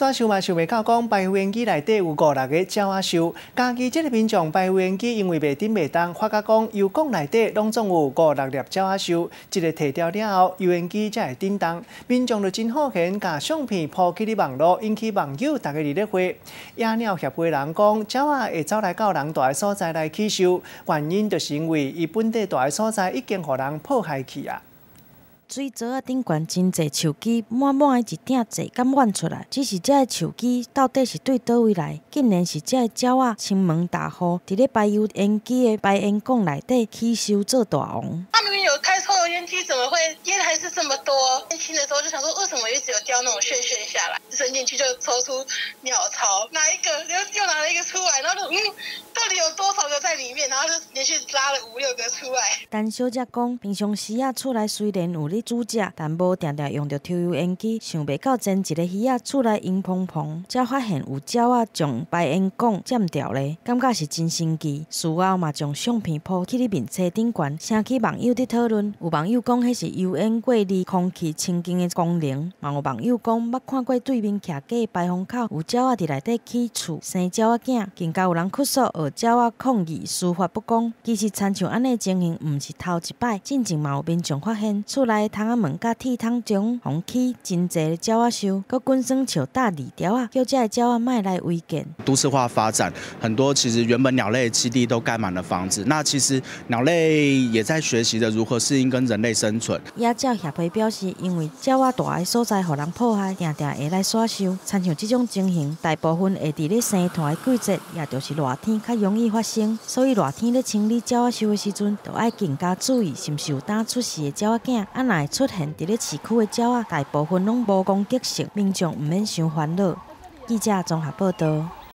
煞想嘛想袂到，講排油煙機內底有五六个鳥仔鏽。嘉義這个民眾排油煙機因為袂振袂動，發覺講油管內底攏總有五六粒鳥仔鏽。這个提掉了後，油煙機才會振動。民眾就真好閒，共相片 po 去佇網路，引起網友逐家佇咧話。野鳥協會人講，鳥仔會走來到人蹛的所在來起鏽，原因就是因為伊本底蹛的所在已經予人破壞去啊。水槽仔頂懸真濟樹枝，滿滿的一鼎濟敢滿出來。只是這个樹枝到底是對佗位來？竟然是這个鳥仔侵門踏戶，佇咧排油煙機的排煙管內底起鏽做大王。他明明有開抽油煙機，怎麼會煙還是這麼多？清的時候就想說，為什麼一直有掉那種屑屑下來？伸進去就抽出鳥巢，拿一個又又拿了一個出來，然後就到底有多少個在裡面？然後就連續拉了五六個出來。陳小姐講，平常時啊，厝內雖然有咧煮食，但無定定用著抽油煙機，想袂到前一个魚仔厝內湧蓬蓬，才發現有鳥仔將排煙管佔掉咧，感覺是真神奇。事後嘛將相片 po 去咧面冊頂懸，掀起網友佇討論。有網友講，彼是油煙過濾空氣清淨的功能，嘛有網友講捌看過對面徛家排風口有鳥仔佇內底起厝生鳥仔囝，更加有人哭訴學鳥仔抗議司法不公。其實親像按呢情形，毋是頭一擺，進前嘛有民眾發現厝內窗仔門佮鐵窗中，予起真濟鳥仔鏽，閣滾耍笑搭字條仔，叫這个鳥仔莫來違建。都市化發展，很多其實原本鳥類棲地都蓋滿了房子，那其實鳥類也在學習着如何適應跟人類生存。野鳥協會表示，因為鳥仔蹛的所在予人破壞，定定會來徙鏽。親像這種情形，大部分會佇咧生湠的季節，也就是熱天較容易發生。所以熱天咧清理鳥仔鏽的時陣，就愛更加注意，是毋是有當出世的鳥仔囝。啊，若會出現佇咧市區的鳥仔，大部分攏無攻擊性，民眾毋免傷煩惱。記者綜合報道。